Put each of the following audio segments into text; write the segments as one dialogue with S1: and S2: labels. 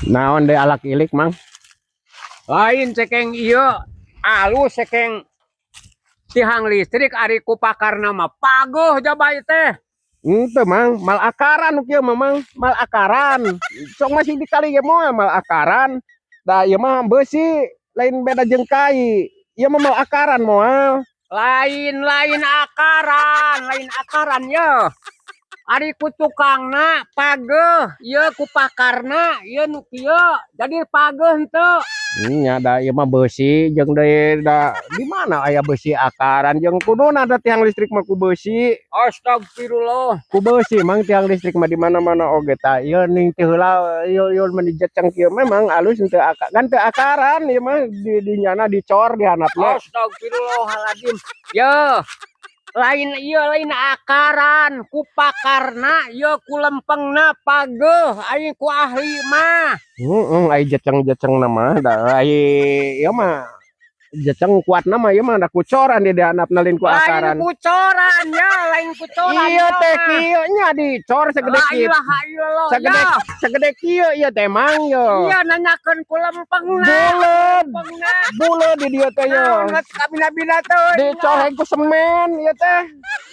S1: Naon deui alak ilik, Mang?
S2: Lain cekeng ieu alus, cekeng tihang listrik, ari ku pakarna mah paguh jabay teh.
S1: Henteu, Mang, mal akaran nu kieu mah, Mang, mal akaran. Sok masih dikali ge moal mal akaran. Da ieu mah beusi, lain beda jeung kai. Ieu mah mal akaran moal.
S2: Lain, lain akaran, lain akaran ye. Ari ku tukangna pageuh, ieu ku pakarna ieu nu kieu jadi pageuh henteu?
S1: Nya da ieu mah beusi jeung deui da di mana aya beusi akaran, jeung kuduna da tiang listrik mah ku beusi.
S2: Astagfirullah.
S1: Ku beusi, Mang, tiang listrik mah di mana-mana oge. Tah, ieu ning ti heula ieu ieu mah dijeceng kieu memang alus henteu kan teu akaran ieu mah di nyana dicor di handapna.
S2: Astagfirullahaladzim. Ye. Lain ieu, lain akaran, ku pakarna ieu ku lempengna pageuh aing ku ahli mah.
S1: Heeh, ai jeceng-jeceng mah da ai ieu mah jeceng kuatna mah ieu mah da ku coran di handapna, lain ku
S2: Lain
S1: akaran.
S2: ku coran ya, lain ku coran.
S1: Iya teh kieu nya dicor segede
S2: La
S1: kieu.
S2: ilaha illallah.
S1: Segede
S2: Ya.
S1: segede kieu ieu teh, Mang, yo.
S2: Iya, nanyakeun ku lempengna.
S1: Buleud.
S2: Lempengna.
S1: Buleud di dieu teh yo.
S2: Naon kabina-bina teh?
S1: Dicor ku semen ieu teh.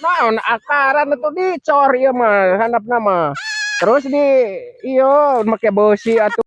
S1: Naon akaran atuh, dicor ieu mah handapna mah. Terus di ieu make beusi atuh.